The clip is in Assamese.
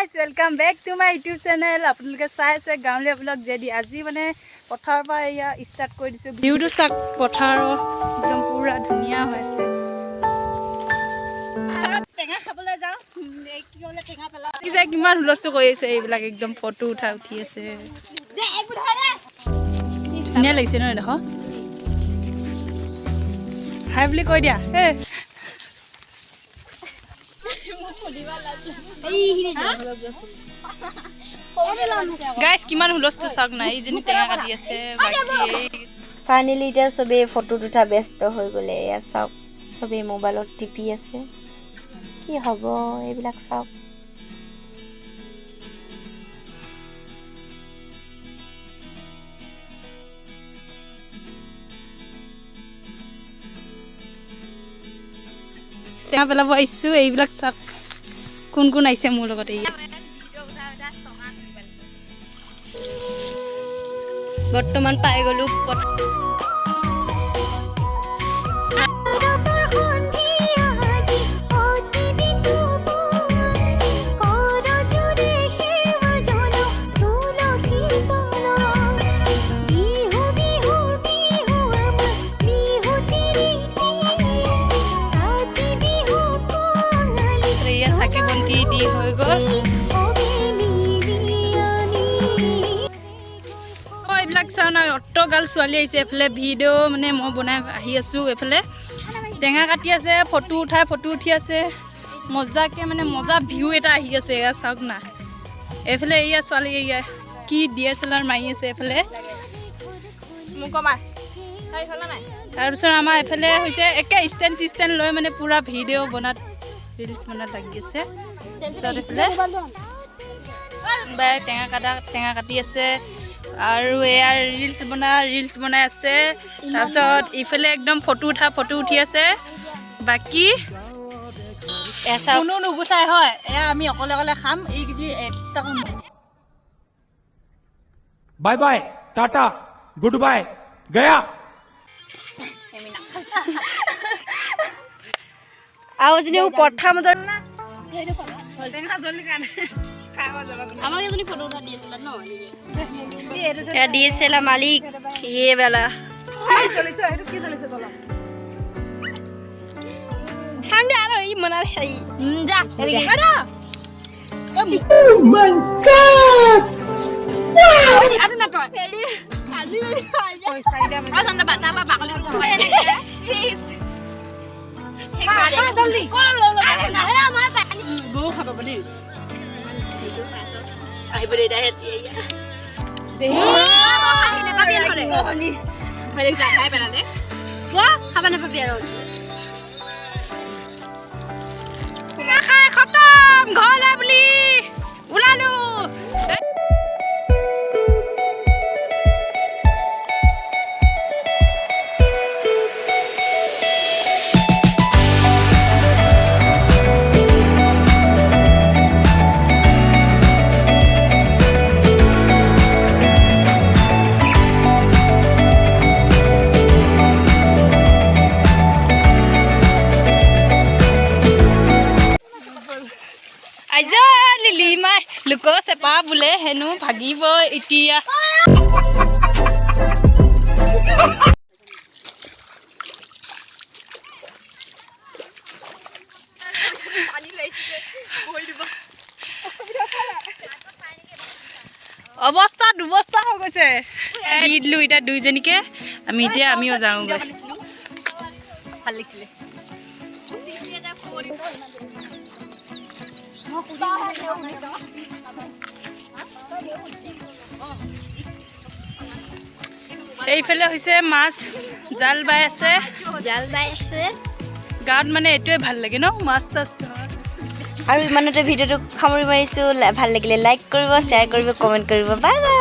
Guys, welcome back to my YouTube channel. আপোনালোকে চাই আছে গাঁৱলীয়া ব্লগ জেডি। আজি মানে পথাৰৰ পৰা এয়া ষ্টাৰ্ট কৰি দিছোঁ। ভিউটো চাওক, পথাৰৰ একদম পূৰা ধুনীয়া হৈ আছে। টেঙা খাবলৈ যাওঁ। এই কি বোলে, টেঙা পেলাওঁ। কি যে কিমান হুলস্থুল কৰি আছে এইবিলাক, একদম ফটো উঠা উঠি আছে। ধুনীয়া লাগিছে ন এইডোখৰ? হাই বুলি কৈ দিয়া এ। গাইজ, কিমান হুলস্থুল চাওক না। এইজনী টেঙা কাটি আছে, বাকী এই ফাইনেলি এতিয়া চবেই ফটোত উঠা ব্যস্ত হৈ গ'লে। এয়া চাওক, চবেই মোবাইলত টিপি আছে। কি হ'ব, এইবিলাক চাওক। টেঙা পেলাব আহিছোঁ। এইবিলাক চাওক, কোন কোন আহিছে মোৰ লগত এই। বৰ্তমান পাই গ'লো। তাৰপিছত এয়া চাকি বন্তি দি হৈ গ'ল। অ, এইবিলাক চাওঁ না, অত গাল ছোৱালী আহিছে এইফালে। ভিডিঅ' মানে মই বনাই আহি আছোঁ। এইফালে টেঙা কাটি আছে, ফটো উঠাই ফটো উঠি আছে মজাকে। মানে মজা ভিউ এটা আহি আছে, এয়া চাওক না। এইফালে এয়া ছোৱালী, এয়া কি ডিএছএলআৰ মাৰি আছে এইফালে। তাৰপিছত আমাৰ এইফালে হৈছে একে ষ্টেণ্ড চিষ্টেণ্ড লৈ মানে পূৰা ভিডিঅ' বনাত, ৰিলচ বনাত লাগি আছে। তাৰপিছত এইফালে কোনোবাই টেঙা কাটি আছে আৰু এয়া ৰিলচ বনাই আছে। তাৰপিছত ইফালে একদম ফটো উঠা ফটো উঠি আছে। বাকী কোনো নুগুচাই হয়। এয়া আমি অকলে অকলে খাম এইকেইজি এটা। Bye bye, tata, good bye, गया। আৰু এজনী পথাৰ মাজত। আমাক এজনী ফটো উঠা দি আছিলে ন। ডিএছএলআৰ মালিক ये বেলা। খাম দে আৰু ই মনাৰ চাই যা। আৰু নাপায়। বৌ খাব পাৰি। আহিব দে। খাই পেলালে খাব নাপাবি আৰু। খাই খতম, ঘৰলৈ বুলি ওলালো। আইজ লিলি মাই লোক চেপা বোলে হেনো ভাগিব এতিয়া। অৱস্থা দুৱস্থা হৈ গৈছে। দি দিলো এতিয়া দুইজনীকে। আমি এতিয়া আমিও যাওঁগৈ। ভাল লাগিছিলে। এইফালে হৈছে মাছ জাল বাই আছে। জাল বাই আছে। গাঁৱত মানে এইটোৱে ভাল লাগে ন, মাছ চাছ। আৰু ইমানতে ভিডিঅ'টো সামৰি মাৰিছোঁ। ভাল লাগিলে লাইক কৰিব, শ্বেয়াৰ কৰিব, কমেণ্ট কৰিব। Bye bye.